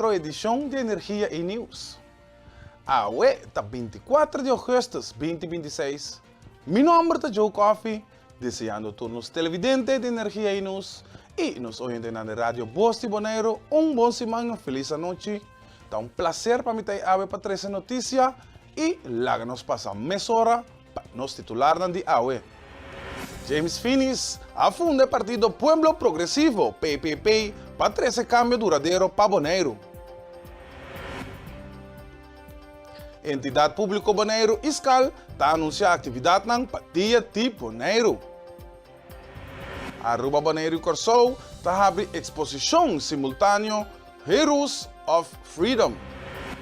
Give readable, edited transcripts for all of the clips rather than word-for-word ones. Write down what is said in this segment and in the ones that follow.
otro edishon di Energia i News. Awe ta 24 di augustus 2026. Mi nomber ta Joe Coffie, deseando tur nos televidente di Energia i News i nos oyentenan di Radio Bos di Boneiru un bon siman i un felis anochi. Ta un placer pa mi ta ei awe pa trese notisia i laga nos pasa mesora pa nos titularnan di awe. James Finies a funda e partido Pueblo Progresivo, PPP, pa trese kambio duradero pa Boneiru. Entidat Públiko Boneiru, Iskal, ta anunsiá aktividatnan pa Dia di Boneiru. Aruba, Boneiru i Kòrsou ta habri eksposishon simultáneo Heroes of Freedom.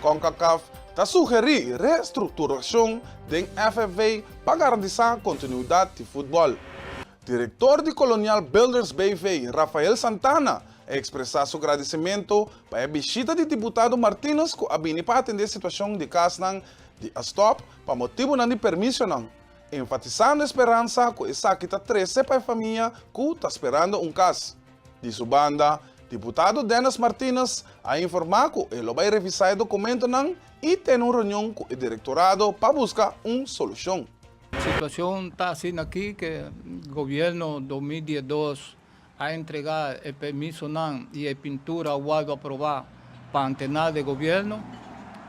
Concacaf ta sugerí restrukturashon den FFV pa garantisá kontinuidat di futbòl. Direktor di Colonial Builders BV, Rafael Santana, a ekspresá su gradisimentu pa e bishita di diputado Martinus ku a bini pa atendé situashon di kasnan di a stòp pa motibunan di permisionan. Enfatisando e speransa ku esaki ta trese pa e famia ku ta sperando un kas. Di su banda, diputado Dennis Martinus a informá ku e lo bai revisá e dokumentonan i tene un reunion ku e direktorado pa buska un solushon. Situacion ta asina aki ke gobierno 2012 a entrega e permisonan y e pintura a wordo aproba pa antenar de gobierno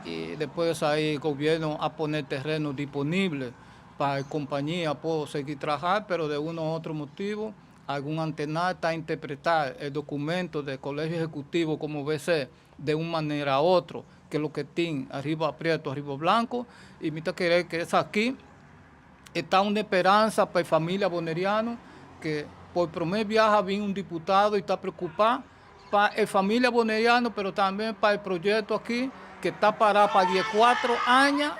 y despues ahi gobierno a pone terreno disponible pa e compañia por sigui traha pero de uno u otro motibo algun antenar ta interpreta e documento de colegio ejecutivo como BC de un manera a otro ke loke tin ariba prieto ariba blanco y mi ta kere ke esaki E ta un esperansa pa e familia boneriano ke por prome biaha bin un diputado y ta preocupa pa e familia boneriano pero tambe pa e proyecto aki ke ta para pa 14 aña,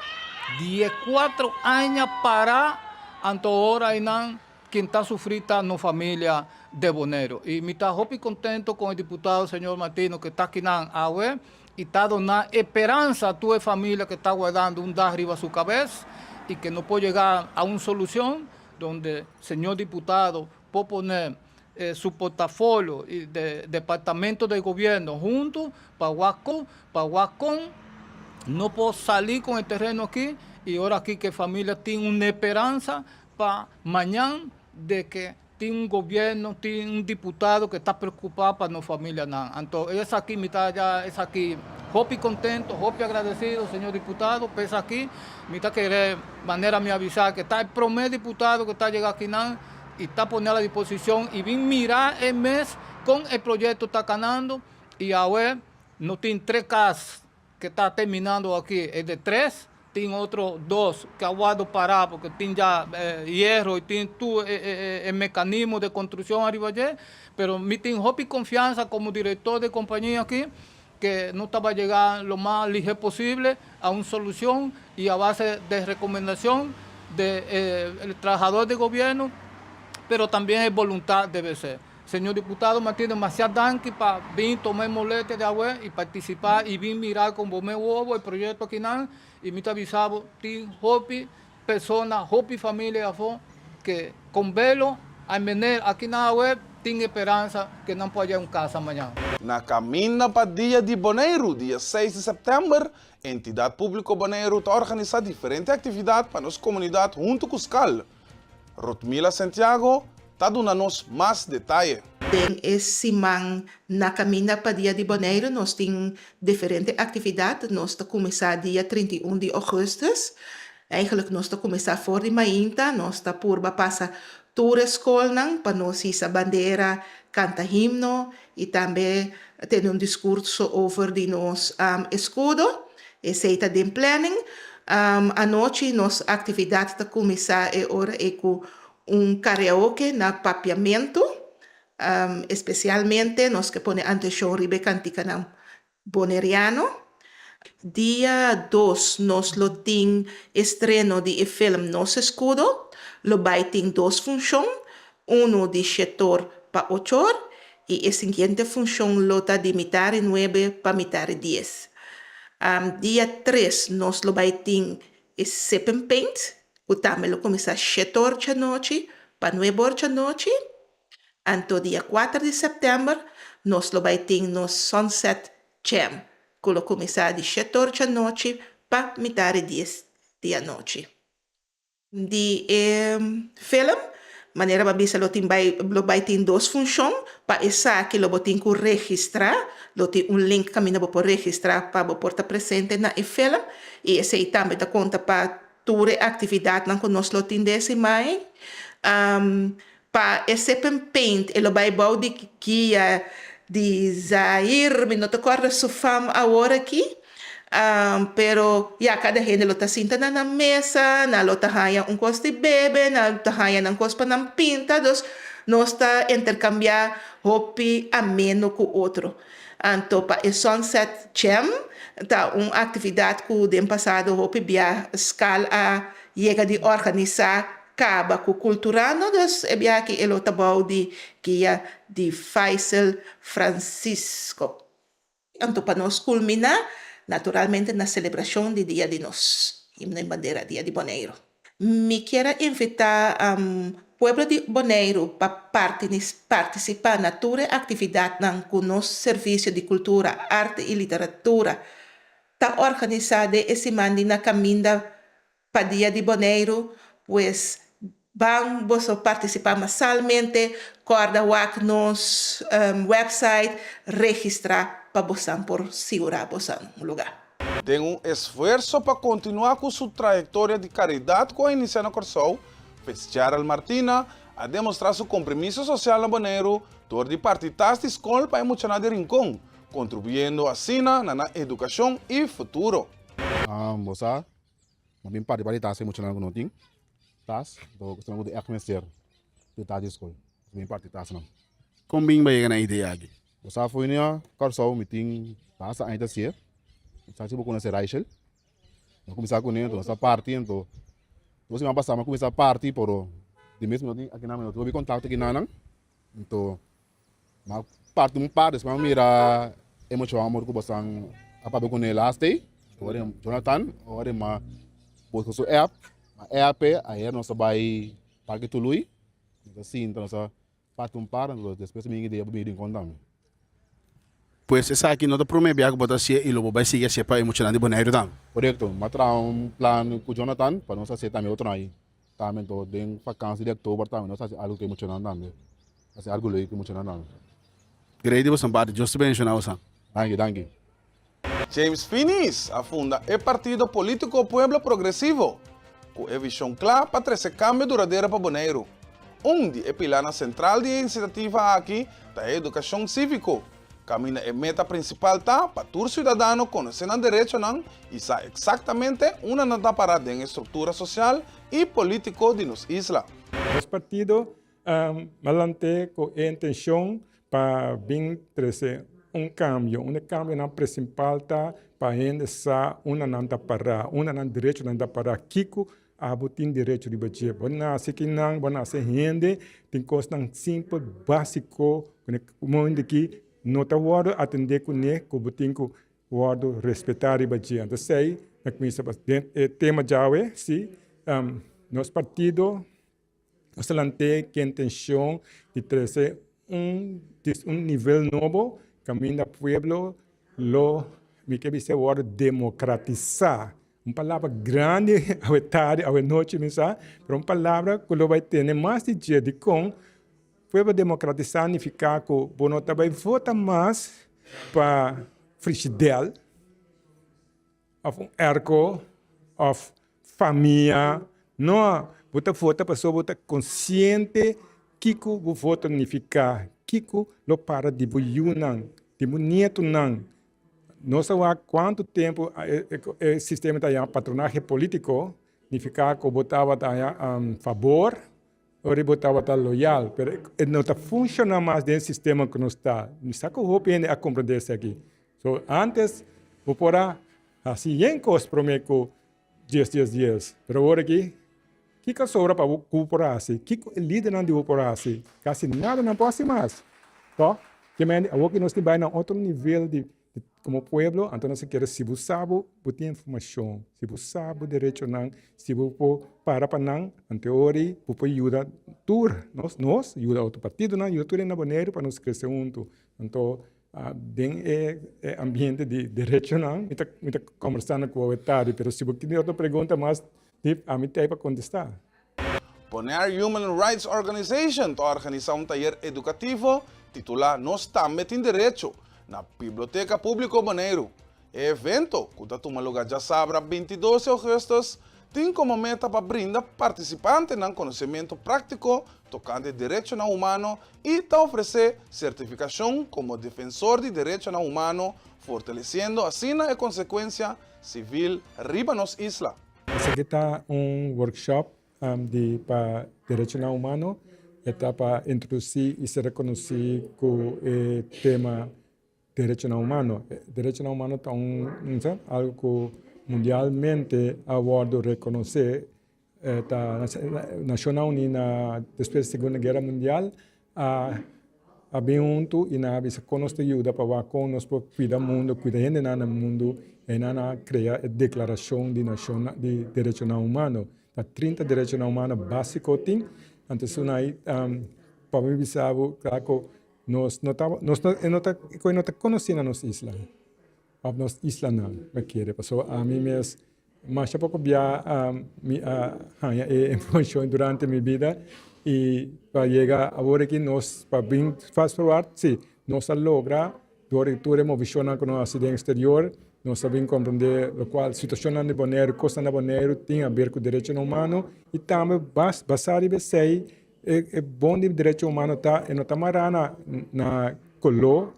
14 aña para anto ora eynan ken ta sufri ta nos familia de Bonero. Y mi ta hopi contento con e diputado señor Martino ke ta akinan awe y ta duna esperansa a tur e familia ke ta guardando un dak riba su cabes y ke no por yega a un solucion donde señor diputado por pone su portafolio y de departamento de gobierno hunto pa wak con pa wak con no por sali con e terreno aki y ora aki ke familia tin un esperansa pa mañan de ke Tin un gobierno, tin un diputado que ta preocupa pa nos familianan. Anto esaki mi ta ya esaki hopi contento, hopi agradecido señor diputado pa esaki. Mi ta kere manera mi a bisa que ta e prome diputado que ta yega akinan y ta pone a la disposicion y bin mira e mes con e proyecto ta canando y awe no tin tres cas que ta terminando aki e de tres, tin otro dos que a wordo para porque tin ya hierro y tin tur e mecanismo de construccion ariba dje, pero mi tin hopi confiansa como director de compañia aki que nos ta bay yega lo mas lihe posible a un solucion y a base de recomendacion de e trahador de gobierno, pero tambien e voluntad debe ser. Señor diputado Martínez masha danki pa bin toma e molestia di awe y participa y bin mira con bo mes wowo e proyecto akinan y mi ta bisa bo tin hopi persona hopi familia afo ke con belo a meneer akinan awe tin esperansa ke nan por haya un casa mañan. Na kaminda pa Dia di Boneiru, dia seis di sèptèmber, Entidat Públiko Boneiru ta organisá diferente aktividat pa nos komunidat huntu ku skal. Rutmila Santiago ta duna nos mas detaye. Den e siman Na Kaminda pa Dia di Boneiru nos tin diferente aktividat. Nos ta kuminsá dia 31 di ougùstùs. Eigenlijk nos ta kuminsá for di mainta. Nos ta purba pasa tur e skolnan pa nos hisa bandera, kanta himno i tambe tene un diskurso over di nos eskudo. Esei ta den planning. Anochi nos aktividat ta kuminsá e ora ei ku un karaoke na papiamentu. Espesialmente nos ke pone antenshon riba e kantikanan boneriano. Dia dos nos lo tin estreno di e film Nos Eskudo. Lo bai tin dos funshon, unu di shetor pa ochor i e siguiente funshon lo ta di mitari nuebe pa mitari dies. Dia tres nos lo bai tin e sip and paint ku tambe lo kuminsá shetor djanochi pa nuebor djanochi. Anto dia kuater di sèptèmber nos lo bai tin nos sunset jam. ku lo kuminsá di shet'or djanochi pa mitari dies di anochi. Di e film, manera bo a bisa lo tin bai lo bai tin dos funshon, pa esaki lo bo tin ku registrá, lo tin un link kaminda bo por registrá pa bo por ta presente na e film i esei tambe ta konta pa tur e aktividatnan ku nos lo tin den e siman. Pa e sip and paint e lo bai bou di guia di Zair, mi no ta kòrda su fam awor aki, pero ya kada hende lo ta sinta na nan mesa, nan lo ta haña un kos di bebe, nan lo ta haña nan kos pa nan pinta, dus nos ta interkambiá hopi ameno ku otro. Anto pa e Sunset Jam ta un aktividat ku den pasado hopi bia skal a yega di organisá Kaba ku Kulturando dus e biaha e lo ta bou di guia di Faisel Francisco. Anto pa nos kulminá naturalmente na selebrashon di dia di nos himno i bandera, Dia di Boneiru. Mi kier a invitá pueblo di Boneiru pa partisipá na tur e aktividatnan ku nos Servisio di Kultura, Arte i Literatura ta organisá den e siman di na kaminda Pa Dia di Boneiru, pues ban boso partisipá masalmente, kòrda wak nos wèpsait, registrá pa bosan por sigurá bosan un lugá. Den un esfuerso pa kontinuá ku su trayektoria di karidat ku a inisiá na Kòrsou, Fitzgerald Martina a demostrá su kompromiso sosial na Boneiru dor di parti tas di skol pa e muchanan di Rincon, kontribuyendo asina na nan edukashon i futuro. Bosa Ma bin parti parti tas e muchanan ku no tin tas, anto esnan ku tin ègt mester di tas di skol, nos bin parti tasnan. Kon bin bo yega na e idea aki? Bo sa fo'i na Kòrsou mi tin basta aña ta hasié, mi sa si bo konosé Raichel, mi a kuminsá kuné anto nos a parti anto dos siman pasá mi a kuminsá parti pero di mes mi no tin akinan mi no tin hopi kontakto akinan anto Ma parti un par despues mi a mira e mucha homber ku bosan a papia kuné last day, ora Jonathan, ora mi a buska su app, mi a app e, ayer nos a bai Parke Tului, nos a sinta, nos a parti un par, despues mi a bini Rincon tambe. Pues esaki no ta promé bia ku bo ta hasié i lo bo bai sigui hasié pa e muchanan di Boneiru tambe. Korekto, mi a traha un plan ku Jonathan pa nos hasié tambe otro aña. Tambe anto den vakansi di oktober tambe nos hasi algu ku e muchanan tambe. Hasi algu leuk ku e muchanan tambe. Grei di bosan parti. Dios ta bendiciona bosan. Danki, danki. James Finies a funda e partido polítiko Pueblo Progresivo, ku e vishon kla pa trese kambio duradero pa Boneiru. Un di e pilanan sentral di e inisiativa aki ta e edukashon síviko, Kaminda e meta prinsipal ta pa tur siudadano konosé nan derechonan i sa eksaktamente unda nan ta pará den e struktura sosial i polítiko di nos isla. Nos partido a lant'é ku e intenshon pa bin trese un kambio. Un di e kambionan prinsipal ta pa hende sa unda nan ta pará, unda nan derechonan ta pará, kiko Abo tin derecho riba dje. Bo nase kinan, bo nase hende, tin kosnan simpel, básiko, ku na e momento aki no ta wòrdu atendé kuné ku bo tin ku wòrdu respetá riba dje. Anto esei na kuminsá pa den e tema djawe, si, nos partido nos ta lant'é ku intenshon di trese un un nivel nobo kaminda pueblo lo, mi ke bisa, wòrdu demokratisá. Un palabra grandi awe tardi, awe nochi mi sa, pero un palabra ku lo bai tene mas di dje. Dikon? Pueblo demokratisá nifiká ku bo no ta bai vota mas pa frishidèl òf un èrko òf famia. No, bo ta vota pasobra bo ta konsiente kiko bo voto nifiká, kiko lo para di bo yunan, di bo nietunan. Nos a wak kuantu tempu e sistema ta yama patronahe polítiko, nifiká ku bo tabata haña fabor ora bo tabata loyal, pero e no ta funshoná mas den e sistema ku nos ta. Mi sa ku hopi hende a komprendé esaki. So, ántes bo por a hasi yen kos promé ku dies dies dies, pero awor aki kiko a sobra pa bo ku bo por hasi? Kiko e lidernan di bo por hasi? Kasi nada nan por hasi mas. Tò? Ke mende awor ku nos tin bai na otro nivel di komo pueblo, anto nos a kere si bo sa bo bo tin informashon, si bo sa bo derechonan, si bo por para pa nan, anto e ora ei bo por yuda tur nos, nos yuda otro partidonan, yuda tur hende na Boneiru pa nos krese huntu. Anto. Den e ambiente di derechonan mi ta mi ta kombersando ku bo awe tardi, pero si bo tin otro pregunta mas dip ami ta ei pa kontestá. Bonaire Human Rights Organization ta organisá un tayer edukativo titulá Nos Tambe Tin Derecho na Biblioteka Públiko Boneiru. E evento, ku ta tuma lugá djasabra 22 di ougùstùs, tin komo meta pa brinda partisipantenan konosementu práktiko tokante derechonan humano i ta ofresé sertifikashon komo defensor di derechonan humano, fortalesiendo asina e konsekuensia sivil riba nos isla. Esaki ta un workshop di pa derechonan humano. E ta pa introdusí i ser rekonosí ku e tema Derechonan humano. Derechonan humano ta un algo ku mundialmente a wòrdu rekonosé. Ta Nashonnan Uní na despues di Segunda Guera Mundial a a bin huntu i nan a bisa kon nos ta yuda pa wak kon nos por kuida mundu, kuida hendenan na mundu. I nan a krea e Deklarashon di Nashonnan di Derechonan Humano. Ta 30 derechonan humano básiko tin. Anto esun ai pa mi bisa bo kla ku Nos no ta, nos no, e no ta, e no ta konosí na nos isla, òf nos islanan, mi kere, pasobra ami mes masha poko bia mi a haña e informashon durante mi bida i pa yega awor aki nos pa bin fast forward, si, nos a logra dor di tur e movishonnan ku nos a hasi den eksterior, nos a bin komprendé lokual situashonnan di Boneiru, kosnan na Boneiru tin aber ku derechonan humano i tambe basá riba esei E bon di derecho humano ta e no ta mará na na koló,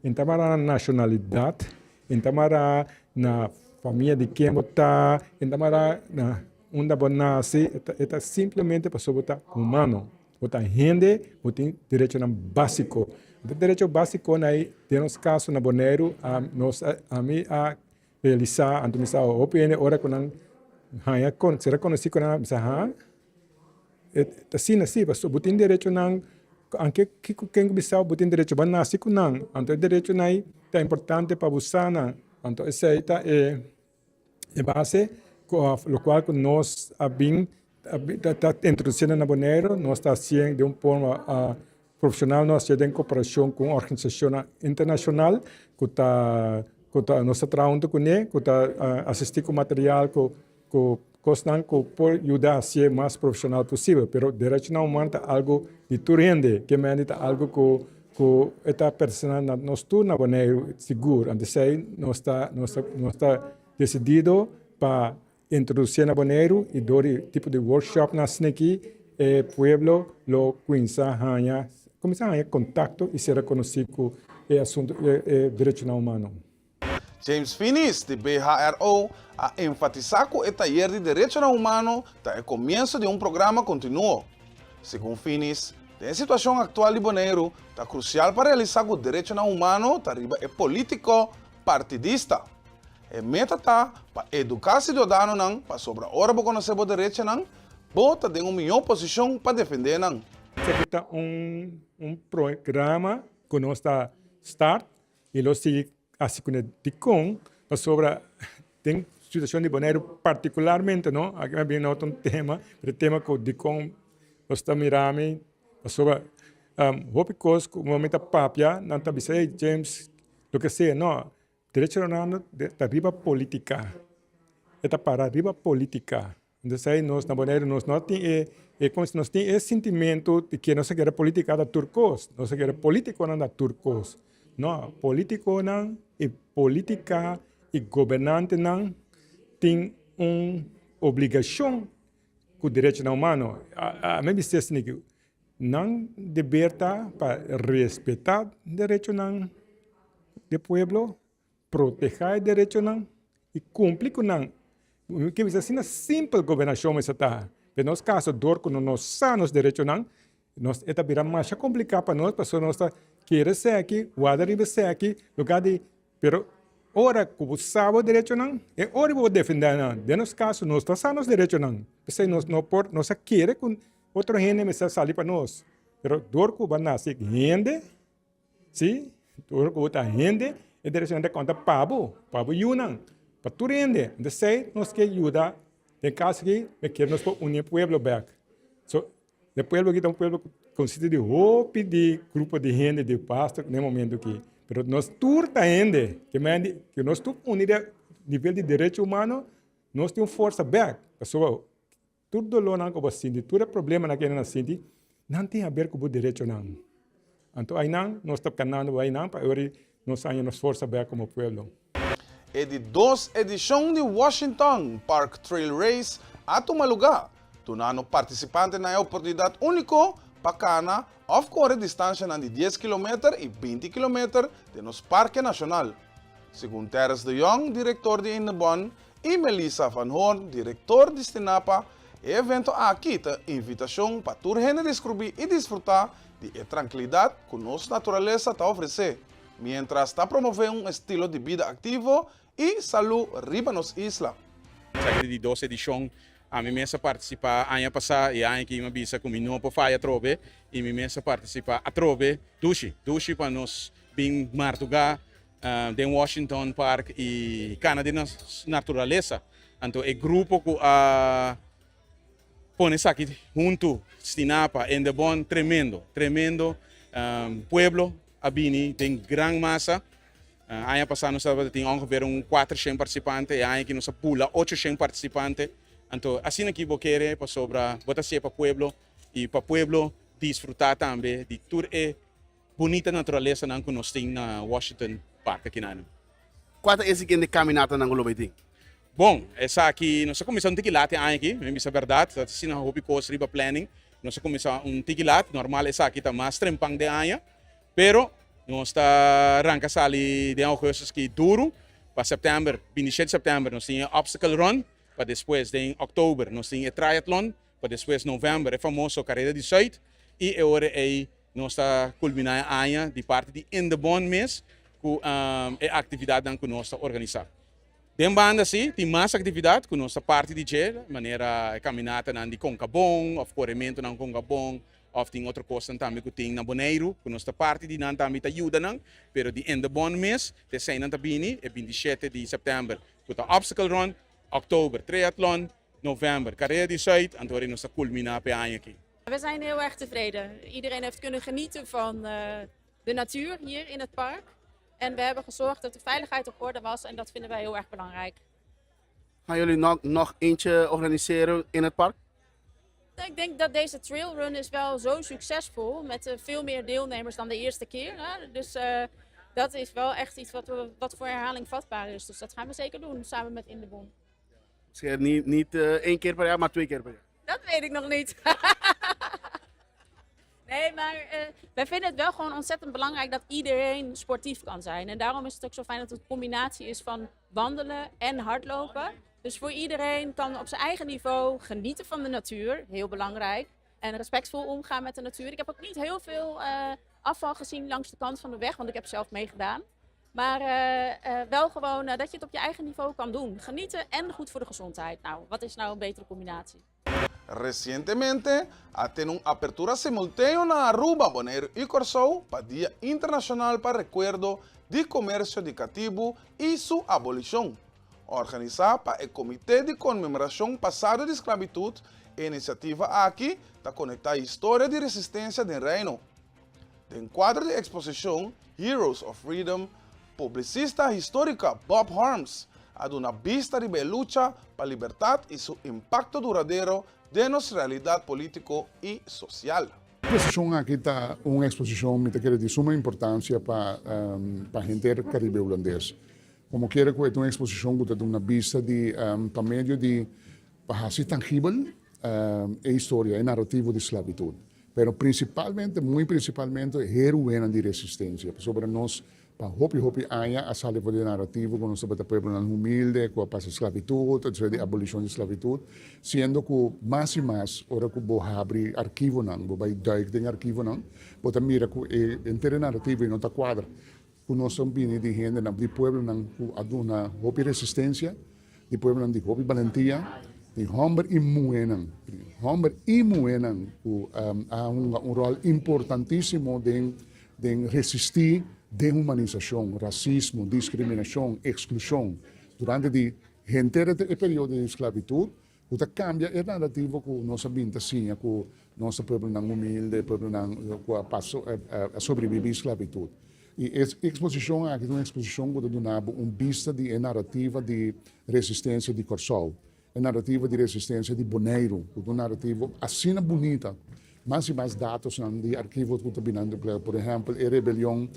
e no ta mará na nashonalidat, e no ta mará na famia di ken bo ta, e no ta mará na unda bo nase, e ta simplemente pasobra bo ta humano, bo ta hende, bo tin derechonan básiko. E derecho básikonan ei den nos kaso na Boneiru nos ami a realisá, anto mi sa hopi hende ora ku nan haña ser konosí ku nan a bisa ha. E ta asina si, pasobra bo tin derechonan, anke kiko ken ku bisa bo, bo tin derecho, bo a nase ku nan, anto e derechonan ei ta importante pa bo sa nan. Anto esei ta e e base ku òf lokual ku nos a bin ta introdusiendo na Boneiru, nos ta hasié den un forma Profesional nos hacié den cooperacion cu un organisacionnan internacional cu ta cu ta nos ta traha hunto cune cu ta asisti cu material cu cu cosnan cu por yuda hacié mas profesional posibel. Pero derechonan humano ta algo di tur hende, ke mende ta algo cu cu e ta pertenece na nos tur na Boneiru sigur. Anto esey nos ta nos ta nos ta decidido pa Introducié na Boneiru y dor di tipo di workshopnan asina aki e pueblo lo cuminsa haña cuminsa haña contacto y ser reconoci cu e asunto e derechonan humano. James Finis di BHRO a enfatisa cu e tayer di derechonan humano ta e comienso di un programa continuo. Segun Finis, den e situacion actual di Boneiru ta crucial pa realisa cu derechonan humano ta riba e politico partidista. E meta ta pa eduká siudadanonan pasobra ora bo konosé bo derechonan, bo ta den un mihó posishon pa defendé nan. Esaki ta un un programa ku nos ta start i lo sigui hasi kuné. Dikon? Pasobra den situashon di Boneiru partikularmente no, aki mi a bini na otro tema, pero e tema ku dikon nos ta mira mi pasobra hopi kos ku mi ta papia nan ta bisa ey James loke sea no. Derecho humano ta riba politica, e ta para riba politica. Entonces ahí nos na Boneiru nos no tin e, e como nos tin e sintimento di ke nos a kere politica ta tur kos, nos a kere politiconan ta tur kos. No, politiconan y politica y gobernantenan tin un obligacion ku derechonan humano. A mi bisa esaki nan deber ta pa respeta derechonan di pueblo, proteha e derechonan y cumpli cu nan. Mi ke bisa asina simpel gobernacion mester ta. Den nos caso dor cu no nos sa nos derechonan, nos e ta bira masha complica pa nos pasobra nos ta kere esaki, warda riba esaki, lugar di Pero ora ku bo sa bo derechonan, e ora bo por defendé nan. Den nos kaso, nos ta sa nos derechonan. P'esei nos no por, nos a kere ku otro hende mester sali pa nos. Pero dor ku bo a nase hende, si, dor ku bo ta hende, e derechonan ta konta pa bo, pa bo yunan, pa tur hende. Entonces nos ke yuda, den kaso aki, mi kere nos por uni e pueblo bèk. So, E pueblo aki ta un pueblo ku konsiste di hopi di grupo di hende di pastor na e momento aki. Pero nos tur ta hende, ke men di ku nos tur uni den nivel di derecho humano, nos tin un forsa bek. Pasobra tur dolónan ku bo a sinti, tur e problemanan ku nan a sinti, nan tin haber ku bo derechonan. Anto ainan nos ta kanando ainan pa ora nos haña nos forsa bek komo pueblo. E di dos edishon di Washington Park Trail Race a tuma lugá, dunando partisipantenan e oportunidat úniko pa kana òf kore distanshanan di dies kilometer i binti kilometer den nos parke nashonal. Segun Terrence de Jong, direktor di Indebon, i Melissa van Hoorn, direktor di Stinapa, e evento aki ta invitashon pa tur hende deskrubí i disfrutá di e trankilidat ku nos naturalesa ta ofresé, miéntras ta promové un estilo di bida aktivo i salú riba nos isla. Esaki ta di dos edishon. Ami mes a partisipá aña pasá i aña aki mi a bisa ku mi no por faya atrobe i mi mes a partisipá atrobe. Dushi, dushi pa nos bin martugá den Washington Park i kana den nos naturalesa. Anto e grupo ku a pone esaki huntu, Stinapa, Endebon, tremendo, tremendo. Pueblo a bini den gran masa. Aña pasá nos tabata tin ongeveer un kuatershen partisipante, e aña aki nos a bula ochoshen partisipante. Anto asina aki bo kere pasobra bo ta hasié pa pueblo i pa pueblo disfrutá tambe di tur e bunita naturalesanan ku nos tin na Washington Park akinanan. Kua ta e siguiente kaminatanan ku lo bai tin? Bon, esaki nos a kuminsá un tiki lat e aña aki, mi bisa bèrdat, ta asina hopi kos riba planning. Nos a kuminsá un tiki lat, normal esaki ta mas trempan den aña, pero nos ta ranka sali den ougùstus aki duru, pa sèptèmber, binti shete sèptèmber nos tin e obstacle run, pa despues den òktober nos tin e triathlon, pa despues novèmber e famoso kareda di sùit i e ora ei nos ta kulminá e aña di parti di Indebon mes ku e aktividatnan ku nos ta organisá. Den banda si tin mas aktividat ku nos ta parti di dje, manera e kaminatanan di Konkabon òf korementunan Konkabon òf tin otro kosnan tambe ku tin na Boneiru ku nos ta parti di nan tambe ta yuda nan, pero di Indebon mes ta eseinan ta bini e 27 di sèptèmber ku ta Obstacle Run, òktober Triathlon, November, Carrera di Zuid, anto ora nos ta culmina p'e aña aki. We zijn heel erg tevreden. Iedereen heeft kunnen genieten van de natuur hier in het park. En we hebben gezorgd dat de veiligheid op orde was en dat vinden wij heel erg belangrijk. Gaan jullie nog, nog eentje organiseren in het park? Ik denk dat deze trailrun is wel zo succesvol met eh, veel meer deelnemers dan de eerste keer. Hè? Dus uh, dat is wel echt iets wat, we, wat voor herhaling vatbaar is. Dus dat gaan we zeker doen samen met Indebon. Misschien niet, niet uh, één keer per jaar, maar twee keer per jaar. Dat weet ik nog niet. nee, maar uh, wij vinden het wel gewoon ontzettend belangrijk dat iedereen sportief kan zijn. En daarom is het ook zo fijn dat het een combinatie is van wandelen en hardlopen. Dus voor iedereen kan op zijn eigen niveau genieten van de natuur, heel belangrijk. En respectvol omgaan met de natuur. Ik heb ook niet heel veel uh, afval gezien langs de kant van de weg, want ik heb zelf meegedaan. Maar uh, uh, wel gewoon uh, dat je het op je eigen niveau kan doen. Genieten en goed voor de gezondheid. Nou, wat is nou een betere combinatie? Resientemente a tene un apertura simultáneo na Aruba, Boneiru i Kòrsou pa Dia Internashonal pa Rekuerdo di Komersio di Katibu i su Abolishon. Organisá pa e Komité di Konmemorashon Pasado di Sklabitut, e inisiativa aki ta konektá historia di resistensia den Reino. Den kuadro di eksposishon Heroes of Freedom, publisista histórika Bob Harms a duna bista riba e lucha pa libertat i su impakto duradero den nos realidat polítiko i sosial. E eksposishon aki ta un eksposishon mi ta kere di suma importansia pa pa henter Karibe Hulandes. Komo kier ku e ta un eksposishon ku ta duna bista di pa medio di pa hasi tangibel e historia, e narativo di sklabitut. Pero prinsipalmente, muy prinsipalmente, héroenan di resistensia. Pasobra nos pa hopi hopi aña a sali for di e narativo ku nos tabata pueblonan humilde, ku a pasa sklabitut, despues di abolishon di sklabitut, siendo ku mas i mas ora ku bo habri arkivonan, bo bai duik den arkivonan, bo ta mira ku e henter e narativo ei no ta kuadra. Ku nos ta bini di hendenan, di pueblonan ku a duna hopi resistensia, di pueblonan di hopi balentia, di hòmber i muhénan, hòmber i muhénan ku a hunga un ròl importantísimo den den resistí dehumanisashon, rasismo, diskriminashon, eksklushon durante di henter e periodo di sklabitut. Ku ta kambia e narativo ku nos a bin ta siña ku nos ta pueblonan humilde, pueblonan ku a pasa a sobrebibí sklabitut. I e eksposishon aki ta un eksposishon ku ta duna bo un bista di e narativa di resistensia di Kòrsou, e narativa di resistensia di Boneiru, ku ta un narativa asina bunita. Mas i mas datosnan di archivo ku ta binando kla, por ehèmpel e rebelion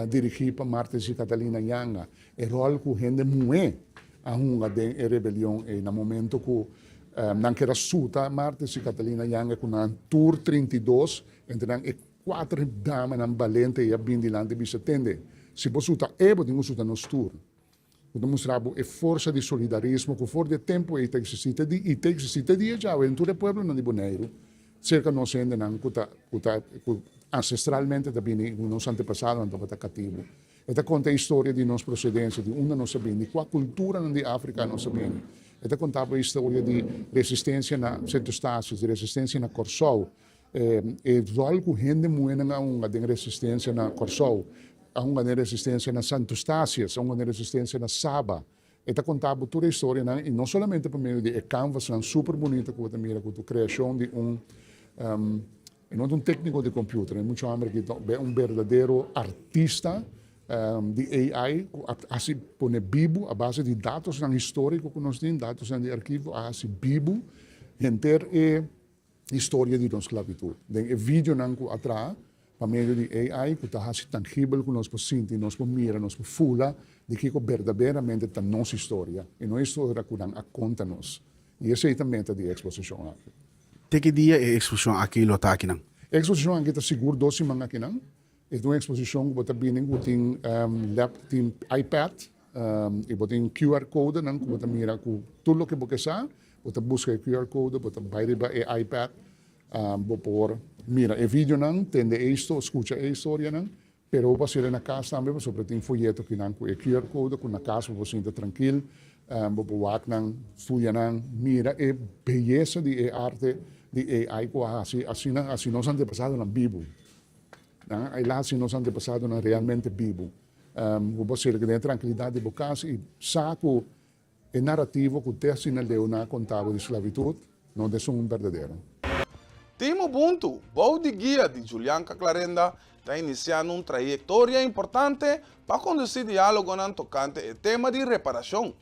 dirigí pa Martes i Catalina Janga, e ròl ku hende muhé a hunga den e rebelion ei na momento ku nan keda suta Martes i Catalina Janga ku nan tur 32, entre nan e kuater damanan balente ei a bin dilanti bisa, Tende, si bo suta e, bo tin ku suta nos tur. Ku ta mustra bo e forsa di solidarismo ku for di e tempu ei ta eksistí te di i ta eksistí te dia djawe den tur e pueblonan di Boneiru, serka nos hendenan ku ta ku ta ku ansestralmente ta bini ku nos antepasadonan tabata katibu. E ta konta e historia di nos prosedensia, di unda nos a bini, di kua kulturanan di Afrika nos a bini. E ta konta bo e historia di resistensia na Sint Eustatius, di resistensia na Kòrsou, e ròl ku hende muhénan a hunga den resistensia na Kòrsou, a hunga den resistensia na Sint Eustatius, a hunga den resistensia na Saba. E ta konta bo tur e historianan i no solamente pa medio di e kanvasnan super bunita ku bo ta mira ku tu kreashon di un E no ta un tékniko di kompüter, e mucha hòmber aki ta un berdadero artista di AI ku a hasi pone bibu a base di datosnan históriko ku nos tin, datosnan di archivo, a hasi bibu henter e historia di nos sklabitut. Den e videonan ku a traha pa medio di AI ku ta hasi tangibel ku nos por sinti, nos por mira, nos por fula di kiko berdaderamente ta nos historia i no e historia ku nan a konta nos. I esei ta meta di e eksposishon aki. Te ki dia e eksposishon aki lo ta akinan? E eksposishon aki ta sigur dos siman akinan. E ta un eksposishon ku bo ta bini ku tin lap, tin iPad i bo tin QR codenan ku bo ta mira ku tur loke bo ke sa. Bo ta buska e QR code, bo ta bai riba e iPad, bo por mira e videonan, tende e skucha e historianan. Pero bo por haciel na cas tambe pasobra tin folleto kinan cu e QR code cu na cas bo por sinta trankil, bo por wak nan, studia nan, mira e beyesa di e arte di AI cu a haci asina haci nos antepasadonan bibu. Nan a haci nos antepasadonan realmente bibu. Bo por haciel den e trankilidad di bo cas y sa cu E narativo ku te asina leu nan a konta bo di sklabitut no ta esun berdadero. Team Ubuntu, bou di guia di Julianka Clarenda, ta inisiando un trayektoria importante pa kondusí diálogonan tokante e tema di reparashon.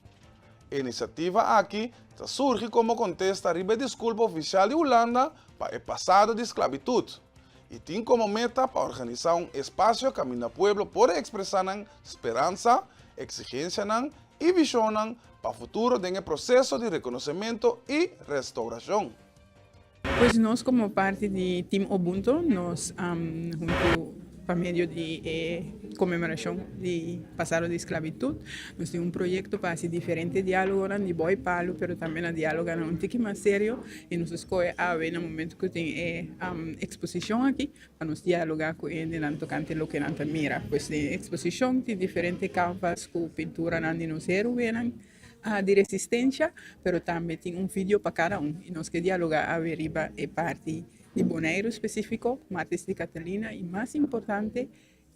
E inisiativa aki ta surgi komo kontesta riba e diskulpa ofisial di Hulanda pa e pasado di sklabitut i tin komo meta pa organisá un espasio kaminda pueblo por ekspresá nan speransa, eksigensianan i vishonnan pa futuro den e proseso di rekonosementu i restourashon. Pues nos komo parti di Team Ubuntu nos huntu pa medio di e konmemorashon di pasado di sklabitut nos tin un proyekto pa hasi diferente dialogonan di boi palu pero tambe na dialoganan un tiki mas serio i nos a skohe awe na momento ku tin e eksposishon aki Pa nos dialoga ku hendenan tokante loke nan ta mira. Pues den e eksposishon tin diferente kanvas ku pinturanan di nos héroenan di resistensha, pero tambe tin un video pa kada un. I nos ke dialoga awe riba e parti di Boneiru spesífiko, Martes di Catalina i mas importante,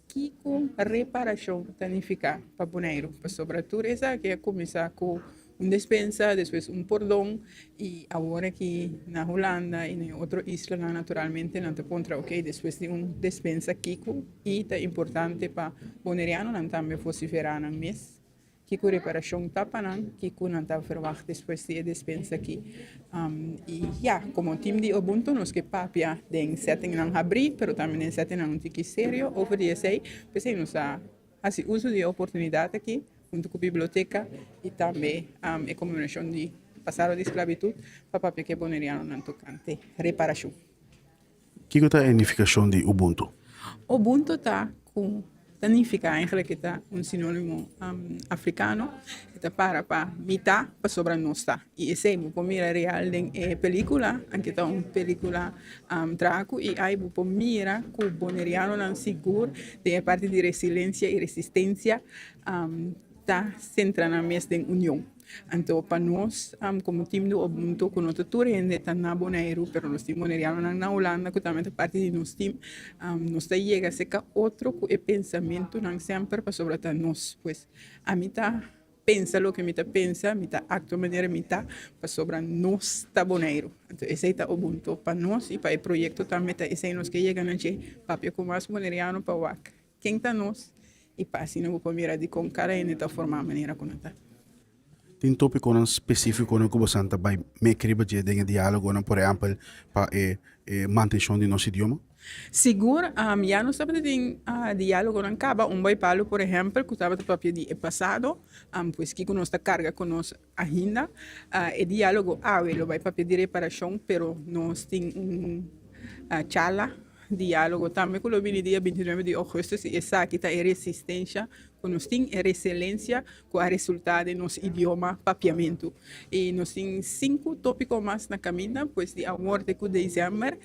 Kiko reparashon ta nifiká pa Boneiru? Pasobra tur esaki a kuminsá ku un despensa, despues un pordon i awor aki na Hulanda i na e otro islanan naturalmente nan ta puntra ok despues di un despensa kiko i ta importante pa bonerianonan tambe vosiferá nan mes. Kiko reparashon ta pa nan? Kiko nan ta verwagt despues di e despensa aki? I ya, komo tim di Ubuntu nos ke papia den settingnan habrí, pero tambe den settingnan un tiki serio over di esei. P'esei nos a hasi uso di e oportunidat aki huntu ku biblioteka i tambe e konmemorashon di pasado di sklabitut pa papia ku e bonerianonan tokante reparashon. Kiko ta e nifikashon di Ubuntu? Ubuntu ta ku ta nifiká eigenlijk e ta un sinónimo afrikano, e ta para pa mi ta pasobra nos ta. I esei bo por mira real den e pelíkula, anke ta un pelíkula traha ku AI, bo por mira ku bonerianonan sigur den e parti di resilensia i resistensia ta sentra nan mes den union. Anto pa nos komo tim di Ubuntu ku no ta tur hende ta na Boneiru pero nos tin bonerianonan na Hulanda ku tambe ta parti di nos tim nos ta yega serka otro ku e pensamentunan semper pasobra ta nos. Pues ami ta pensa loke mi ta pensa, mi ta aktua manera mi ta pasobra nos ta Boneiru. Anto esei ta Ubuntu pa nos i pa e proyekto tambe ta esei nos ke yega na dje papia ku mas boneriano pa wak ken ta nos. I pa asina bo por mira dikon kada hende ta formá manera ku nan ta. Tin tópikonan spesífikonan ku bosan ta bai mek riba dje den e diálogonan, por ehèmpel pa e mantenshon di nos idioma? Sigur, ya nos tabata tin diálogonan kaba, un bai palu por ehèmpel ku tabata papia di e pasado, pues kiko nos ta karga ku nos ainda. E diálogo awe lo bai papia di reparashon, pero nos tin un charla Diálogo tambe ku lo bini dia 29 di ougùstùs i esaki ta e resistensha ku nos tin, e reselensia ku a resultá den nos idioma papiamentu. I nos tin sinku tópiko mas na kaminda, pues di awor te ku desèmber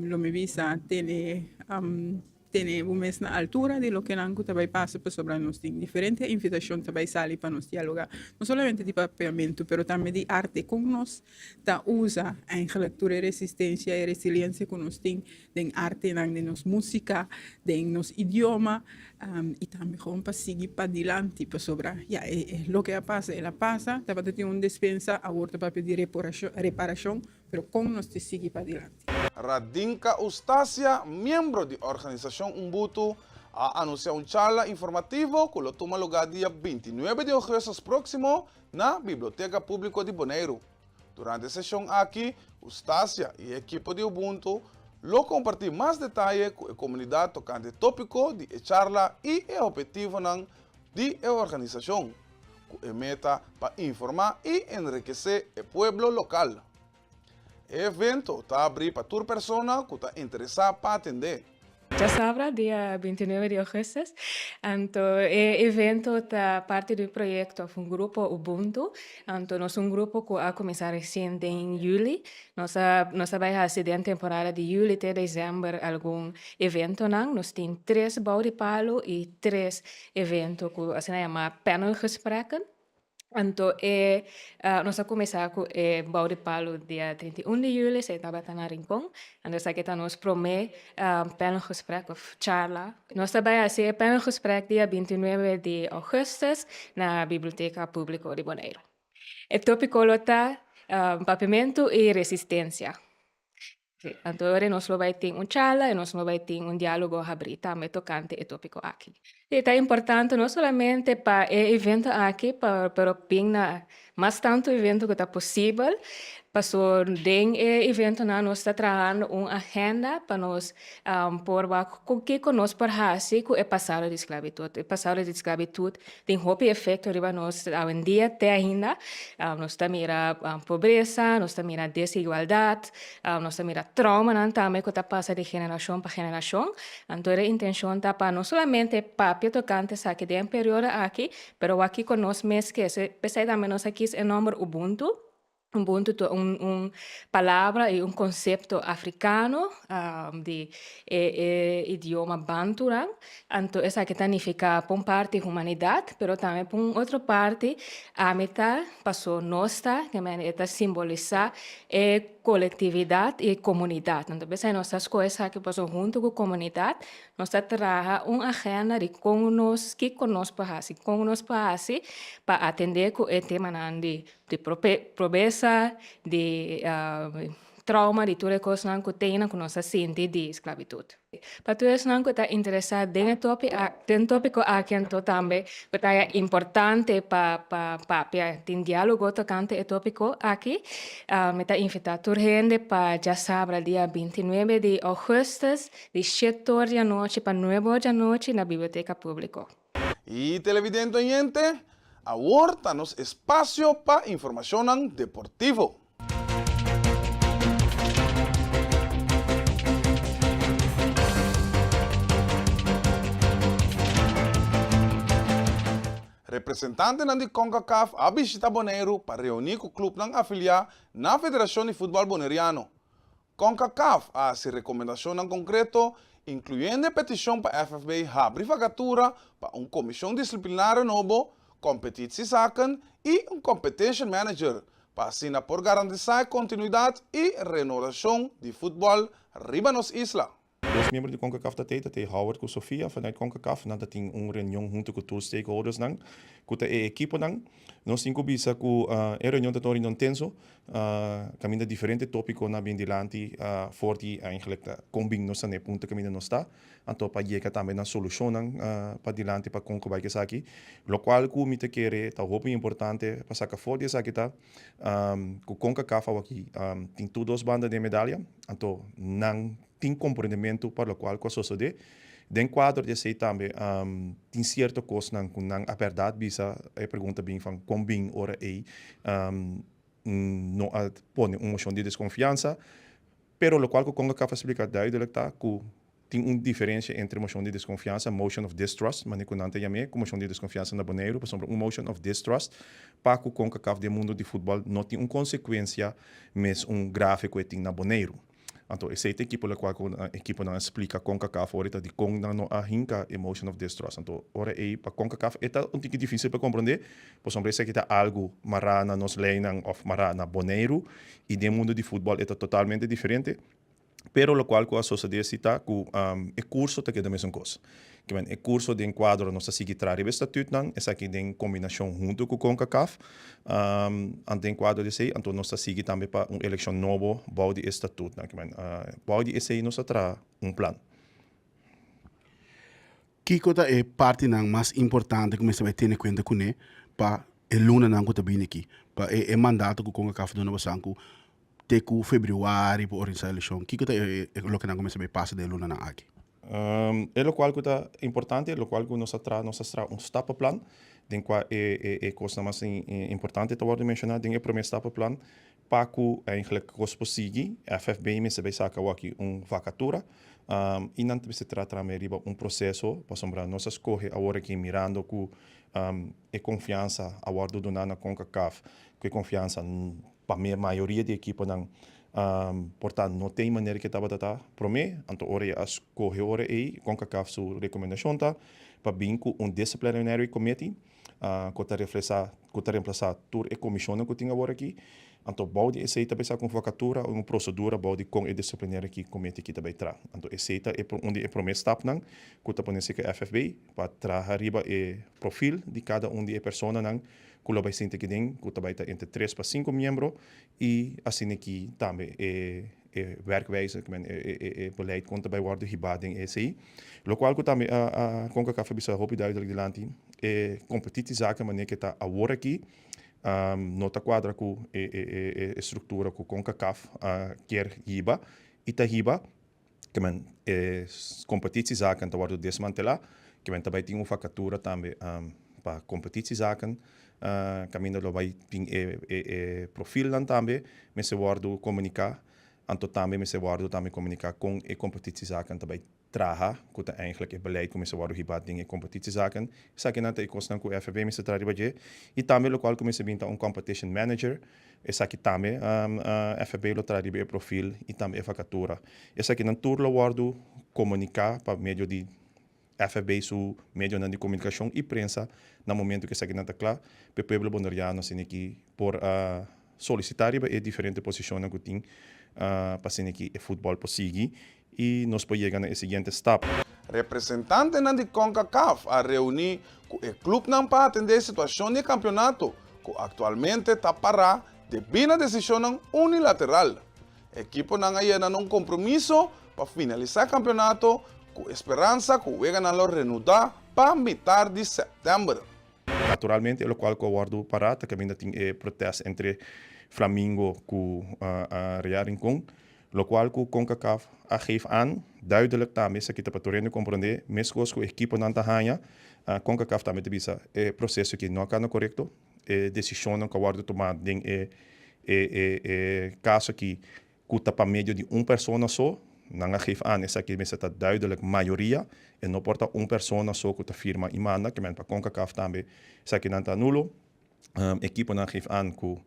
lo mi bisa tene tene bo mes na altura di lokenan ku ta bai pasa pasobra nos tin diferente invitashon ta bai sali pa nos dialogá, no solamente di papiamentu pero tambe di arte kon nos ta usa eigenlijk tur e resistencia e resiliencia cu nos tin den artenan, den nos musica, den nos idioma y tambe gewoon pa sigui padilanti pasobra ya e loke a pasa el a pasa, tabata tin un despensa awor ta papia di reparacion pero con nos ta sigui padilanti. Radinka Eustacia, miembro di organisashon Umbutu, a anunsiá un charla informativo ku lo tuma lugá dia 29 di ougùstùs próksimo na Biblioteka Públiko di Boneiru. Durante e seshon aki, Eustacia i e ekipo di Ubuntu lo kompartí mas detaye ku e komunidat tokante e tópiko di e charla i e ophetivonan di e organisashon, ku e meta pa informá i enrikesé e pueblo lokal. E evento ta abrí pa tur persona ku ta interesá pa atendé. Djasabra, dia 29 di augustus, anto e evento ta parti di un proyekto òf un grupo Ubuntu. Anto nos un grupo ku a kuminsá resien den yüli. Nos a nos a bai hasi den temporada di yüli te desèmber algun eventonan. Nos tin tres bou di palu i tres evento ku asina yamá panelgesprekken. Anto e nos a kuminsá ku e bou di palu dia 31 di yüli, esei tabata na Rincon. Anto esaki ta nos promé panelgesprek òf charla. Nos ta bai hasi e panelgesprek dia 29 di ougùstùs na Biblioteka Públiko di Boneiru. E tópiko lo ta Papiamentu i Resistensia. Sí, anto ora nos lo bai tin un charla i nos lo bai tin un diálogo habrí tambe tokante e tópiko aki. Sí, ta importante no solamente pa e evento aki, pa pero bin na mas tantu evento ku ta posibel, paso den e eventonan nos ta trahando un agenda pa nos por wak ku kiko nos por hasi ku e pasado di sklabitut. E pasado di sklabitut tin hopi efekto riba nos awendia te ainda. Nos ta mira pobresa, nos ta mira desigualdat, nos ta mira traumanan tambe ku ta pasa di generashon pa generashon. Anto e intenshon ta pa no solamente papia tokante esaki den e periodo aki, pero wak kiko nos mes ke. P'esei tambe nos a kis e nòmber Ubuntu. Ubuntu ta un un palabra i un konsepto afrikano di e e idioma bantunan. Anto esaki ta nifiká pa un parti humanidat, pero tambe pa un otro parti ami ta, paso nos ta, ke manera e ta simbolisá e kolektividat i e komunidat. Anto p'esei nos ta skohe esaki paso huntu ku komunidat nos ta traha un agenda di kon nos, kiko nos por hasi, kon nos por hasi pa atendé ku e temanan di Di pobresa, di trauma, di tur e kosnan ku tene ku nos a sinti di sklabitut. Pa tur esnan ku ta interesá den e den topiko aki anto tambe ku ta haya importante pa pa papia tin diálogo tokante e topiko aki, mi ta invitá tur hende pa djasabra dia 29 di ougùstùs di shete or di anochi pa nuebe or di anochi na Biblioteka Públiko. Y televidente oyente, awor ta nos espacio pa informacionnan deportivo. Representantenan di Concacaf a bishita Boneiru pa reuni cu clubnan afilia na Federacion di Futbol Boneriano. Concacaf a hasi rekomendashonnan konkreto, inkluyendo e petishon pa FFB habri vakatura pa un komishon disiplinario nobo, kompetitiezaken i un competition manager, pa asina por garantisá e kontinuidat i renorashon di futbòl riba nos isla. Dos miembro di Concacaf ta tei, ta tei Howard ku Sofia vanuit Concacaf. Nan ta tin un reunion huntu ku tur stakeholdersnan ku ta e ekiponan. Nos tin ku bisa ku e reunion ta ta un reunion tenso, kaminda diferente topikonan a bin dilanti for di eigenlijk ta kon bin nos ta na e punto kaminda nos ta. Anto pa yega tambe na solushonnan pa dilanti pa kon ku bai ku esaki. Lokual ku mi ta kere ta hopi importante pa saka for di esaki ta ku Concacaf awaki tin tur dos banda den medalia, anto nan tin komprendementu pa lokual ku a sosodé. Den kuadro di esei tambe tin sierto kosnan ku nan a bèrdat bisa, e pregunta bin van kon bin ora ei no a pone un moshon di deskonfiansa, pero lokual ku Concacaf a splika duidelik ta ku Tin un diferencia entre mocion di desconfiansa, motion of distrust, manera cu nan ta yam'é, cu mocion di desconfiansa na Boneiru, pasobra un motion of distrust pa cu Concacaf den mundo di futbol no tin un consecuencia mes un grave cu e tin na Boneiru. Anto esey ta ekipo locual cu ekiponan a splica Concacaf ora ta dicon nan no a hinca e motion of distrust. Anto ora ey pa Concacaf e ta un tiki dificil pa comprende, pasobra esaki ta algo mará na nos leynan of mará na Boneiru y den mundo di futbol e ta totalmente diferente. Pero locual cu a sosode si ta cu e curso ta keda mesun cos. Kimen e curso den cuadro nos ta sigui traha riba e statuutnan, esaki den combinacion hunto cu Concacaf. Anto den cuadro di esey anto nos ta sigui tambe pa un eleccion nobo bou di e statuutnan. Kimen bou di esey nos ta traha un plan. Kiko ta e partinan mas importante ku mester bai tene kuenta kuné pa e lunanan ku ta bini aki? Pa e mandato ku Concacaf duna bosan ku te ku febrüari por organisá elekshon, kiko ta e lokenan ku mester bai pasa den e lunanan aki? E lokual ku ta importante, e lokual ku nos a traha, nos a traha un stappenplan den kua e kosnan mas importante ta wòrdu menshoná den e promé stappenplan Pa ku eigenlijk kos por sigui, FFB mester bai saka awaki un vakatura i nan ta mester traha tambe riba un proseso pasobra nos a skohe awor aki mirando ku e konfiansa a wòrdu duná na Concacaf, ku e konfiansa pa mayoria di ekiponan por ta no tin manera ke tabata ta promé, anto ora e a skohe ora ei Concacaf su rekomendashon ta pa bin ku un disciplinary committee. ku ta reflesá, ku ta remplasá tur e komishonnan ku tin awor aki. Anto bou di esei ta bai sa ku un vakatura o un prosedura bou di kon e disiplinario aki komite aki ta bai traha. Anto esei ta e un di e promé stapnan ku ta pone serka FFB pa traha riba e profil di kada un di e personanan ku lo bai sinti aki den ku ta bai ta entre tres pa sinku miembro i asina aki tambe e e werkwijze, ik men e beleid kon ta bai wòrdu hibá den esei. Lokual ku tambe a Concacaf a bisa hopi duidelijk dilanti, e kompetitiezaken manera ke ta awor aki no ta kuadra ku e struktura ku Concacaf kier hiba i ta hiba. Ke men e kompetitiezaken ta wòrdu desmantelá, ke men ta bai tin un vakatura tambe pa kompetitiezaken kaminda lo bai tin e profilnan tambe mester wòrdu komuniká, anto tambe mester wòrdu tambe komuniká kon e kompetitiezaken ta bai traha, ku ta eigentlik e beleid ku mester wòrdu hibá den e kompetitiezaken. Esakinan ta e kosnan ku FFB mester traha riba dje i tambe lokual ku mester bin ta un competition manager, esaki tambe FFB lo traha riba e profil i tambe e vakatura. Esakinan tur lo wòrdu komuniká pa medio di FFB su medionan di komunikashon i prensa na momento ku esakinan ta kla pa e pueblo boneriano asina ki por solisitá riba e diferente posishonnan ku tin pa asina ki e futbòl por sigui i nos por yega na e siguiente stap. Representantenan di Concacaf a reuní ku e klupnan pa atendé e situashon di e kampionato, ku aktualmente ta pará debí na desishonnan unilateral. Ekiponan a yena na un kompromiso pa finalisá e kampionato ku e speransa ku weganan lo renudá pa mitar di sèptèmber. Naturalmente e lokual ku a wòrdu pará ta kaminda tin e protest entre Flamingo ku Real Rincon, lokual ku Concacaf a geef aan duidelijk tambe esaki ta pa tur hende komprondé meskos ku ekiponan ta haña Concacaf tambe ta bisa e proseso aki no a kanda korekto. E desishonnan ku a wòrdu tumá den e e kaso aki ku ta pa medio di un persona so, nan a geef aan esaki mester ta duidelijk mayoria, e no por ta un persona so ku ta firma i manda, ke men pa Concacaf tambe esakinan ta nulo. Ekiponan geef aan ku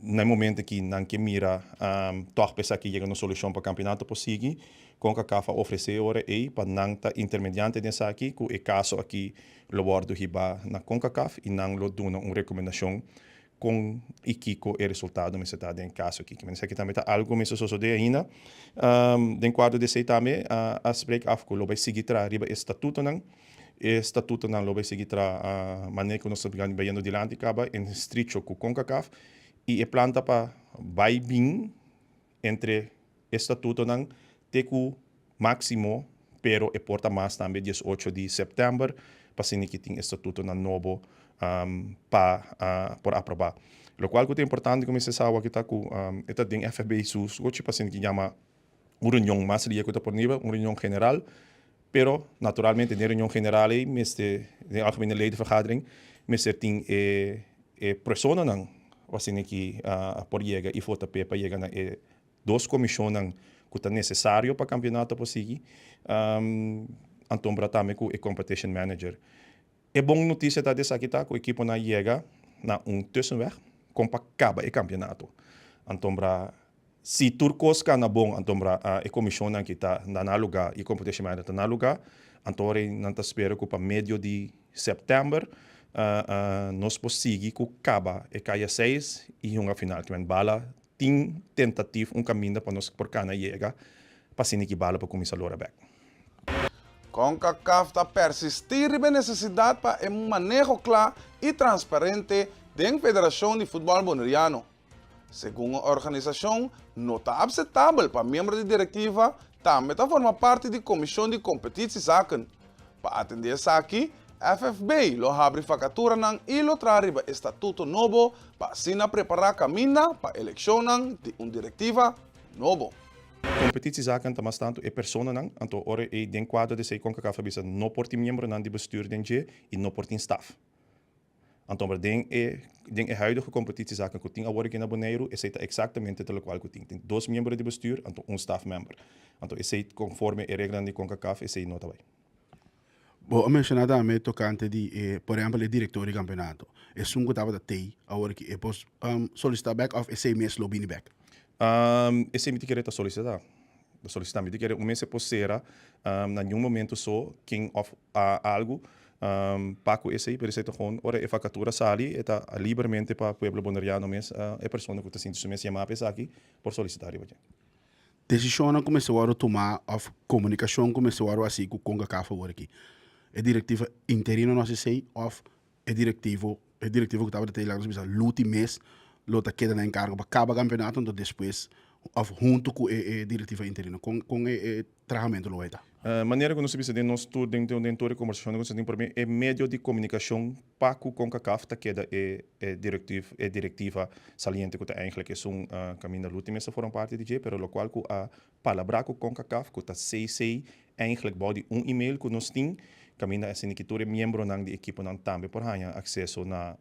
Na e momento aki nan ke mira tòg pa esaki yega na un solushon pa kampionato por sigui. Concacaf a ofresé e ora ei pa nan ta intermediante den esaki ku e kaso aki lo wòrdu hibá na Concacaf i nan lo duna un rekomendashon. Kon i kiko e resultado mester ta den kaso aki. Kimen esaki tambe ta algu ku mester sosodé ainda. Den kuadro di esei tambe a spreek af ku lo bai sigui traha riba e statutonan. E statutonan lo bai sigui traha manera ku nos ta bayendo dilanti kaba en estricho ku Concacaf i e plan ta pa bai bin entre e statutonan te ku máksimo, pero e por ta mas tambe 18 di sèptèmber pa asina ki tin e statutonan nobo pa por aprobá. Lokual ku ta importante ku mester sa awor ta ku e ta den FFB su skochi pa asina ki yama un reunion mas ria ku ta ponible, un reunion general, pero naturalmente den reunion general ei mester, den algemene ledenvergadering, mester tin e e personanan asina ki por yega i vota p'e pa yega na e dos komishonnan ku ta nesesario pa kampionato por sigui, antombra tambe ku e competition manager. E bon notisia ta di esaki ta ku ekiponan a yega na un tussenweg kon pa kaba e kampionato. Antombra si tur kos kana bon antombra e komishonnan ki ta na nan lugá i e competition manager ta na lugá, anto ora nan ta spera ku pa medio di sèptèmber nos por sigui ku kaba e kaya seis i hunga final. Kimen bala Tin tentatif un kaminda pa nos por kana yega pa asina ki bala por kuminsá lora bèk. Concacaf ta persistí riba e nesesidat pa e maneho kla i transparente den Federashon di Futbòl Boneriano. Segun e organisashon, no ta apsetabel pa miembro di direktiva tambe ta forma parti di komishon di kompetitiezaken. Pa atendé esaki, FFB lo habri vakaturanan i lo traha riba e statuto nobo pa asina prepará kaminda pa elekshonnan di un direktiva nobo. Kompetitiezaken ta mas tantu e personanan, anto ora ei den kuadro di esei Concacaf a bisa no por tin miembronan di bestuur den dje i no por tin staf. Anto maar den e den e huidige competitiezaken ku tin awor aki na Boneiru esei ta eksaktamente ta lokual ku tin. Tin dos miembro di bestuur anto un staf member. Anto esei konforme e reglanan di Concacaf esei no ta bai. Bo a menshoná tambe tokante di e por ehèmpel e direktor di kampeonato. Esun ku tabata tei awor aki e por solisitá bèk òf esei mes lo bini bèk? Esei mi ta kere ta solisitá. Ta solisitá. Mi ta kere un mes e por sera na niun momento so ken òf algu pa ku esei, pero esei ta gewoon ora e vakatura sali e ta libermente pa pueblo boneriano mes e persona ku ta sinti su mes yamá pa esaki por solisitá riba dje. Desishonnan ku mester wòrdu tumá òf komunikashon ku mester wòrdu hasi ku Concacaf awor aki. E direktiva interino no hasi esei òf e direktivo e direktivo ku tabata tei laga nos bisa Luti mes lo ta keda na enkargo pa kaba kampeonato anto despues òf huntu ku e e direktiva interino. Kon kon e e trahamentu lo bai ta? Manera ku nos a bisa den nos tur den den tur e kombersashonnan ku nos a tin promé e medio di komunikashon pa ku Concacaf ta keda e e direktiv e direktiva saliente ku ta eigentlik esun kaminda Luti mes ta forma parti di dje pero lokual ku a Palabrá ku Concacaf ku ta CC eigenlijk bou di un email ku nos tin, kaminda asina ki tur e miembronan di ekiponan tambe por haña akseso na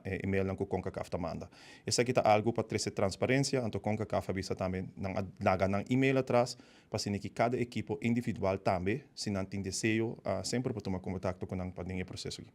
e emailnan ku Concacaf ta manda. Esaki ta algu pa trese transparensia, anto Concacaf a bisa tambe nan a laga nan email atras pa asina ki kada ekipo individual tambe si nan tin deseo semper por tuma kontakto ku nan pa den e proseso aki.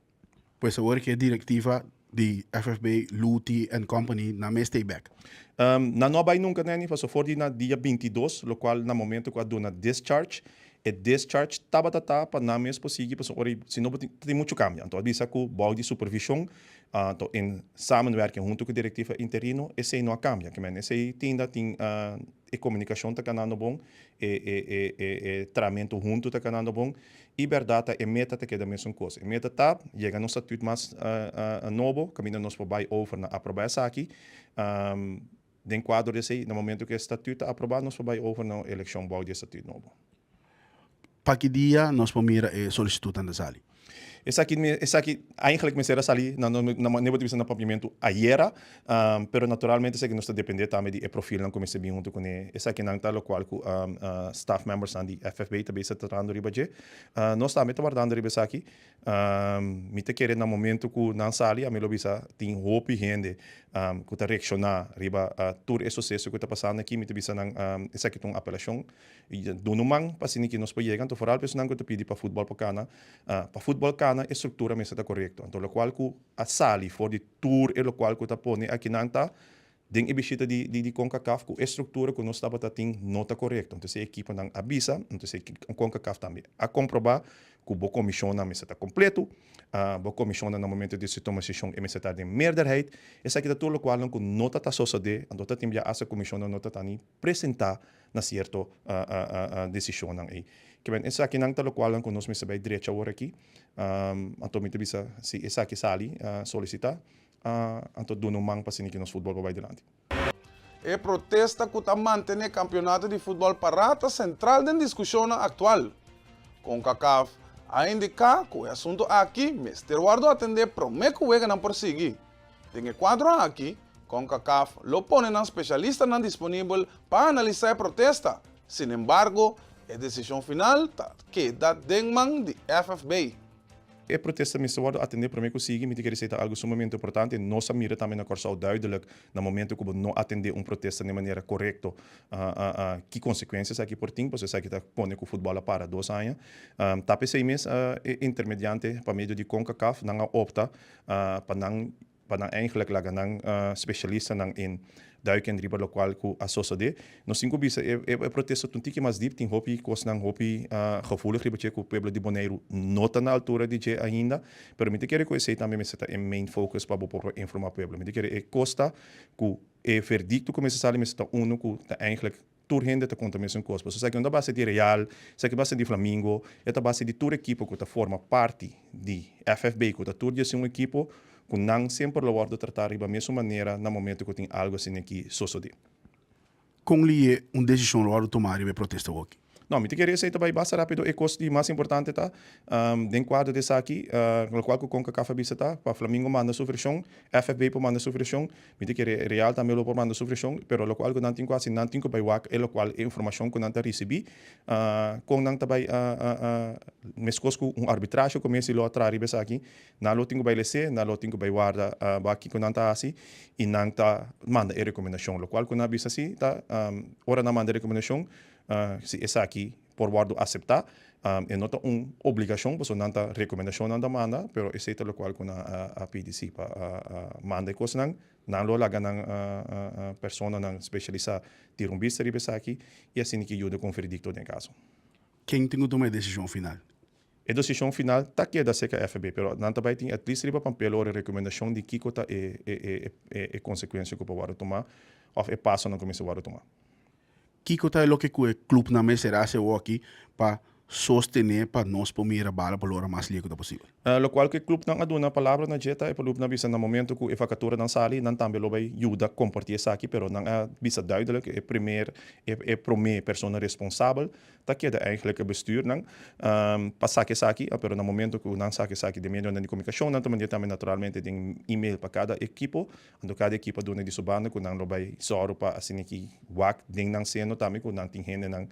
Pues awor ki e directiva di FFB, Luti and company nan mes stay back. Nan no a bay nunca Nenny, paso for di na dia 22, locual na momento cu a duna discharge, e discharge tabata ta pa nan mes por sigui pasobra ora si no bo tin tin mucho cambio. Anto a bisa cu bao di supervision, anto in samenwerking hunto cu directiva interino esey no a cambia. Kimen esey tinda tin e comunicacion ta canando bon, e e e e trahamento hunto ta canando bon I bèrdat ta e meta ta keda mesun kos. E meta ta yega nos statut mas nobo kaminda nos por bai over na aprobá esaki. Den kuadro di esei, na momento ku e statut ta aprobá nos por bai over na un elekshon bou di e statut nobo. Pa ki dia nos por mira e solisitutnan ta sali? Esaki esaki eigenlijk mester a sali na na manera bo ta bisa na papiamentu ayera, pero naturalmente esaki nos ta depende tambe di e profilnan ku mester bin huntu kuné. Esakinan ta lokual ku staff membersnan di FFB ta bisa trahando riba dje. Nos tambe ta wardando riba esaki. Mi ta kere na momento ku nan sali ami lo bisa tin hopi hende ku ta reakshoná riba tur e suseso ku ta pasando aki. Mi ta bisa nan esaki ta un apelashon I duna un man pa asina ki nos por yega. Anto foral pa esunnan ku ta pidi pa futbòl por kana, pa futbòl kana e struktura mester ta korekto. Anto lokual ku a sali for di tur e lokual ku ta pone akinan ta. Den e bishita di di Concacaf ku e struktura ku nos tabata tin no ta korekto. Entonces e ekiponan a bisa, entonces e Concacaf tambe a komprobá ku bo komishonnan mester ta kompleto, bo komishonnan na momento di si tuma desishon e mester ta den meerderheid. Esaki ta tur lokualnan ku no ta ta sosodé, anto ta tin bia asta komishonnan no ta ta ni presentá na sierto desishonnan ei. Kiben esakinan ta lokualnan ku nos mester bai drecha awor aki. Anto mi ta bisa si esaki sali solisitá Anto duna un man pa asina ki nos futbol por bai dilanti. E protesta ku ta mantené kampionato di futbòl pará ta sentral den diskushonnan aktual. Concacaf a indiká ku e asuntu aki mester wòrdu atendé promé ku weganan por sigui. Den e kuadro aki, Concacaf lo pone nan spesialistanan disponibel pa analisá e protesta. Sinembargo, e desishon final ta keda den man di FFB. E protesta mester wòrdu atendé promé ku sigui. Mi ta kere esei ta algu sumamente importante. Nos a mira tambe na Kòrsou duidelijk na momento ku bo no atendé un protesta den manera korekto ki konsekuensia esaki por tin, pasobra esaki ta pone ku futbòl a para dos aña. Ta p'esei mes e intermediante pa medio di Concacaf nan a opta pa nan pa nan eigenlijk laga nan specialistanan in duiken riba locual cu a sosode. Nos tin cu bisa e e protesta ta un tiki mas diep, tin hopi cosnan hopi gevoelig riba dje cu pueblo di Boneiru no ta na altura di dje ainda, pero mi ta kere cu esey tambe mester ta e main focus pa bo por informa pueblo. Mi ta kere e cos ta cu e verdicto cu mester sali mester ta uno cu ta eigenlijk Tur hende ta konta mesun kos. Pasobra esaki no ta base di Real, esaki base di Flamingo, e ta base di tur ekipo ku ta forma parti di FFB, ku ta tur di esun ekipo, ku nan semper lo wòrdu tratá riba mesun manera na momento ku tin algu asina aki sosodé. Kon lié un desishon lo wòrdu tumá riba e protesta awoki? No, mi ta kere esei ta bai basta rápido. E kos di mas importante ta, den kuadro di esaki, lokual ku Concacaf a bisa ta, pa Flamingo manda su vershon, FFB por manda su vershon, Mi ta kere Real tambe lo por manda su version, pero locual cu nan tin cu haci, nan tin cu bay wak e locual e informacion cu nan ta ricibi, con nan ta bay mescos cu un arbitrahe cu Messi lo a traha riba esaki, nan lo tin cu bay lese, nan lo tin cu bay warda wak kico nan ta haci y nan ta manda e recomendacion. Locual cu nan a bisa si ta ora nan manda e recomendacion si esaki por wòrdu aseptá. E no ta un obligashon pasobra nan ta rekomendashon nan ta manda, pero esei ta lokual ku nan a pidi si pa manda e kosnan. Nan lo laga nan personanan spesialisá tira un bista riba esaki i asina ke yuda ku un veredikto den e kaso. Ken tin ku tuma e desishon final? E desishon final ta keda serka FB, pero nan ta bai tin at least riba pampel ora e rekomendashon di kiko ta e konsekuensia ku por wòrdu tumá òf e pasonan ku mester wòrdu tumá. Kiko ta e loke ku e klupnan mester hasi awoki pa sostené pa nos por mira bala pa lora mas lie ku ta posibel? Lokual ku e klupnan a duna palabra na dje ta e klupnan a bisa na momento ku e vakaturanan sali nan tambe lo bai yuda kompartí esaki pero nan a bisa duidelijk e primer e promé persona responsabel ta keda eigenlijk e bestuurnan pa saka esaki pero na momento ku nan saka esaki den medionan di komunikashon nan ta manera tambe naturalmente den email pa kada ekipo Anto kada ekipo a duna di su banda ku nan lo bai sòru pa asina ki wak den nan seno tambe ku nan tin hendenan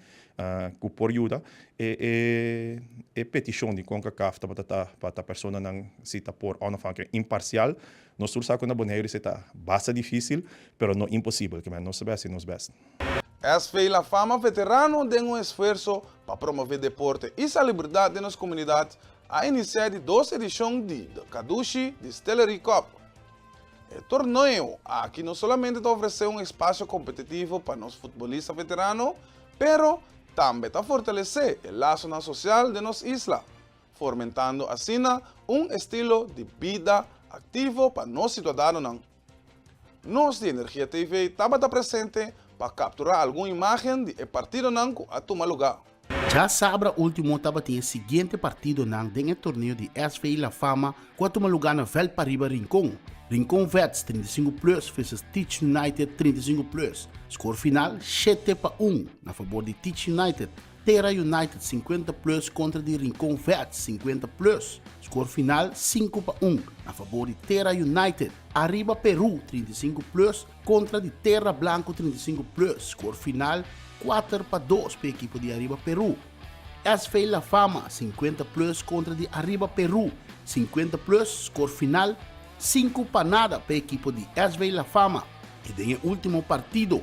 ku por yuda. E e e petishon di Concacaf tabata ta pa ta personanan si ta por onafhankelijk imparsial. Nos tur sa ku na Boneiru esei ta basta difisil, pero no imposibel. Kimen nos ta bai hasi nos bèst. SV La Fama Veterano den un esfuerso pa promove deporte y salubridad den nos comunidad a inicia e di dos edicion di The Kadushi Distillery Cup. E torneo aki no solamente ta ofresé un espasio kompetitivo pa nos futbolista veterano, pero tambe ta fortalesé e lasonan sosial den nos isla, formentando asina un estilo di bida aktivo pa nos situadanonan. Nos di Energia TV tabata presente pa kapturá algun imágen di e partidonan ku a tuma lugá. Djasabra ultimo tabatin e siguiente partidonan den e torneo di SV La Fama ku a tuma lugá na Veld Pariba Rincon, Rincon Vets 35 Plus versus Teach United 35 Plus. Skor final shete pa un na fabor di Teach United. Terra United 50 Plus kontra di Rincon Vets 50 Plus. Skor final sinku pa un na fabor di Terra United. Arriba Peru 35 Plus kontra di Terra Blanco 35 Plus. Skor final Kuater pa dos pa e ekipo di Arriba Peru. SV La Fama 50 plus kontra di Arriba Peru 50 plus, skor final sinku pa nada pa e ekipo di SV La Fama. I den e ultimo partido,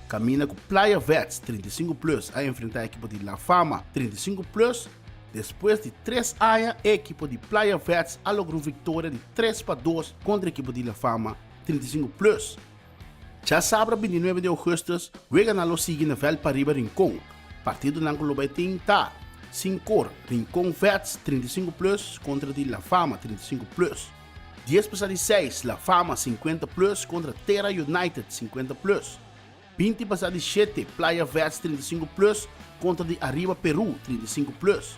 kaminda ku Playa Vets 35 plus a enfrentá e ekipo di La Fama 35 plus, despues di tres aña e ekipo di Playa Vets a logra un viktoria di tres pa dos kontra e ekipo di La Fama 35 plus. Djasabra 29 di ougùstùs, weganan lo sigui na vèlt pariba Rincon. Partidonan ku lo bai tin ta, Sinkor, Rincon Vets 35 plus kontra di La Fama 35 plus. Dies pasá di seis, La Fama 50 plus kontra Terra United 50 plus. 20 pasá di shete, Playa Vets 35 plus kontra di Arriba Peru 35 plus.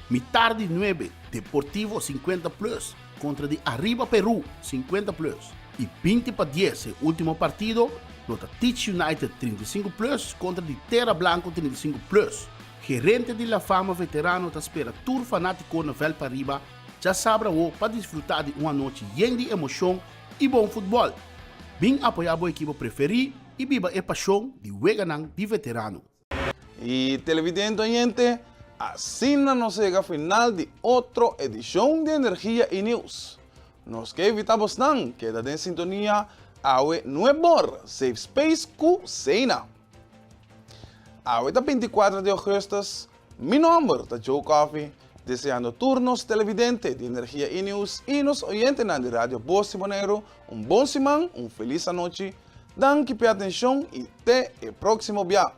Mitar di nuebe, Deportivo 50 plus kontra di Arriba Peru 50 plus. I 20 pa dies, e ultimo partido, lo ta Teach United 35 plus kontra di Terra Blanco 35 plus. Gerente di La Fama Veterano ta spera tur fanátiko na vèlt pariba djasabra awo pa disfrutá di un anochi yen di emoshon i bon futbòl. Bin apoyá bo ekipo preferí i biba e pashon di weganan di veterano. I televidente oyente, asina nos a yega final di otro edishon di Energia i Nieuws. Nos ke invitá bosnan keda den sintonia awe nuebor Safe Space ku Seina. Awe ta 24 di augustus, mi nomber ta Joe Coffie, deseando tur nos televidente di Energia i Nieuws i nos oyentenan di Radio Bos di Boneiru un bon siman, un felis anochi, danki p'e atencion i te e proximo bia.